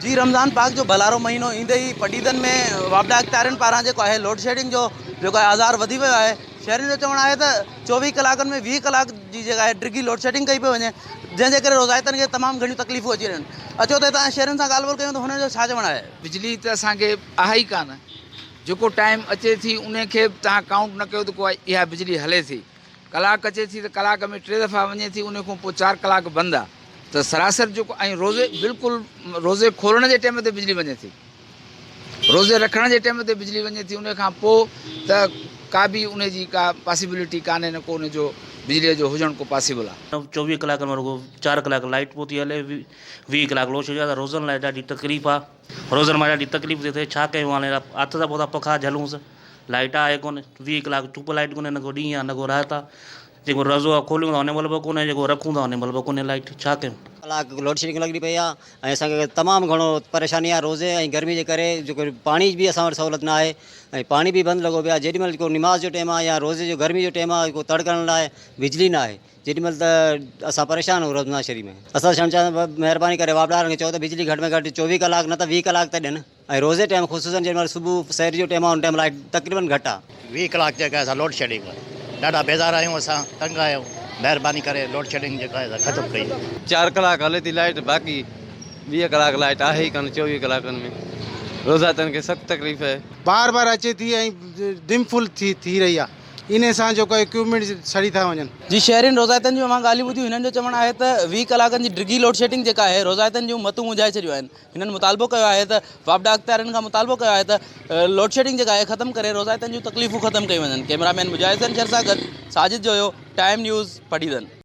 جي رمضان پاڪ جو ڀلارو مهينو ايندي ئي پڊعيدن ۾ واپڊا اختيارين پاران جيڪو آهي لوڊشيڊنگ جو جيڪو آهي آزار وڌي ويو آهي شهرين جو چوڻ آهي ته 24 ڪلاڪن ۾ 20 ڪلاڪ جي جيڪا آهي ڊگهي لوڊشيڊنگ ڪئي پئي وڃي جنهن جي ڪري روزائتن کي تمام گهڻيون تڪليفون اچي رهيون آهن اچو ته هتان شهرين سان ڳالهه ٻولهه ڪيون ته هنن جو ڇا چوڻ آهي. بجلي ته اسان کي آهي ئي ڪانه جيڪو ٽائيم اچي ٿي انهي کي به توهان ڪائونٽ نه ڪيو ته ڪو اها بجلي هلي ٿي ڪلاڪ اچي ٿي ته ڪلاڪ ۾ ٽي دفعا وڃي ٿي ان کان پوء چار ڪلاڪ بند آ ته سراسر جيڪو ۽ روزي بلڪل روزي کولڻ جي ٽيم تي بجلي وڃي ٿي روزي رکڻ جي ٽيم تي بجلي وڃي ٿي ان کان پوء ته ڪا به ان جي ڪا پاسيبلٽي ڪانهي نه ڪو ان جو بجلي جو هجڻ ڪو پاسيبل آ. 24 ڪلاڪن ۾ رڳو چار ڪلاڪ لائيٽ پوء ٿي هلي 20 ڪلاڪ لوڊ شيڊنگ آ ته روزن لاء ڏاڍي تڪليف آ روزن مان ڏاڍي تڪليف ٿي ٿئي ڇا ڪيون هاڻي هٿ سان پوء ٿا پکا جهلونس لائيٽ آهي ڪونه، 20 ڪلاڪ چپ لائيٽ ڪونهي نه ڪو ڏينهن آهي نه ڪو رات آهي، جيڪو روزو آهي کوليون ٿا انهي مهل به ڪونهي جيڪو رکون ٿا انهي مهل به ڪونهي لائيٽ ڇا ڪيون. ڪلاڪ لوڊشيڊنگ لڳي پئي آهي ۽ اسان کي تمام گهڻو پريشاني آهي روزي ۽ گرمي جي ڪري جيڪو پاڻي جي به اسان وٽ سهولت نه آهي ۽ پاڻي به بند لڳو پيو آهي جيڏي مهل ڪو نماز جو ٽيم آهي يا روزي جو گرمي جو ٽيم آهي ڪو تڙ ڪرڻ لاء بجلي نه آهي جيڏي مهل ته اسان پريشان آهيون رمضان شريف ۾ اسان چوڻ چاهيون ٿا مهرباني ڪري واپڊا وارن کي چئو ته بجلي گهٽ ۾ گهٽ 24 ڪلاڪ نه ته 20 ڪلاڪ ته ڏين. ۽ روزي ٽائيم خصوصن جنهن مهل صبح سحري جو ٽائيم آهي ان ٽائيم لائيٽ تقريبن گهٽ آهي. 20 ڪلاڪ جيڪا آهي سا لوڊ شيڊنگ آهي ڏاڍا بيزار آهيون اسان تنگ آهيون مهرباني ڪري لوڊ شيڊنگ جيڪا آهي سا ختم ڪئي وڃي. چار ڪلاڪ هلي ٿي لائيٽ باقي 20 ڪلاڪ لائيٽ آهي ئي ڪانه 24 ڪلاڪن ۾ روزائتن کي سخت تڪليف آهي. بار بار اچي ٿي ۽ ڊم فل ٿي ٿي رهي آهي انهي سان جيڪو اڪيوپمينٽ سڙي ٿا وڃن. جي شهرين روزائتن جون اوهان ڳالهيون ٻڌيون هنن جو چوڻ آهي ته 20 ڪلاڪن جي ڊگهي لوڊشيڊنگ جيڪا آهي روزائتن جون متون منجهائي ڇڏيون آهن. هنن مطالبو ڪيو آهي ته واپڊا اختيارين کان مطالبو ڪيو آهي ته لوڊشيڊنگ جيڪا آهي ختم ڪري روزائتن جون تڪليفون ختم ڪيون وڃن ڪئميرا مين مجاهد حسين شر سان گڏ ساجد جويو ٽائيم نيوز پڊعيدن.